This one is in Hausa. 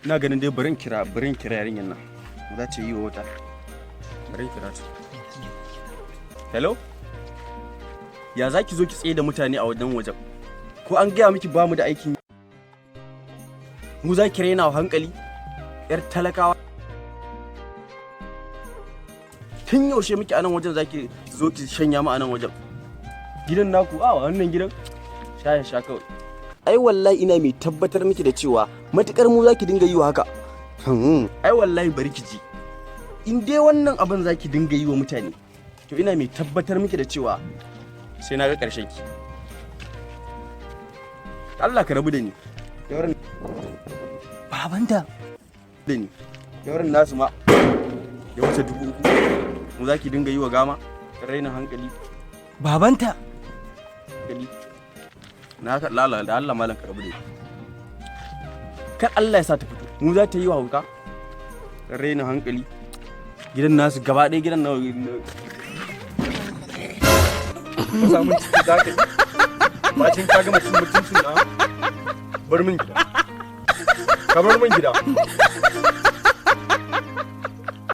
Ina ganin dai bari in kira yarinyar nan. Za ta yi wa wata. Bari in kira ta. Hello? Ya za ki zo ki tsaye da mutane a wajen? Ko an gaya miki ba mu da aikin? Mu za ki raina wa hankali? Yar talakawa. Tun yaushe muke a nan wajen, za ki zo ki shanya mu a nan wajen? Gidan naku a wannan gidan sha sha kawai. Ai wallahi ina mai tabbatar miki da cewa matukar mu za ki dinga yi wa haka. Ai wallahi bari ki ji. In dai wannan abin za ki dinga yi wa mutane, to ina mai tabbatar miki da cewa sai na ga ƙarshen ki. Allah ka rabu da ni. Yauran Babanta. da ni. Yauran nasu ma ya wuce 3000. Mu za ki dinga yi wa gama? Rainin hankali. Babanta. Hankali. Na ka lala da Allah, malam, ka rabu da ni. Kar Allah ya sa ta fito. Mu za ta yi wa hauka? Rainin hankali. Gidan nasu gaba ɗaya gidan na Ka samu ciki za ka yi. Bacin ka gama cin mutuncin na. Bar min gida. Ka bar min gida.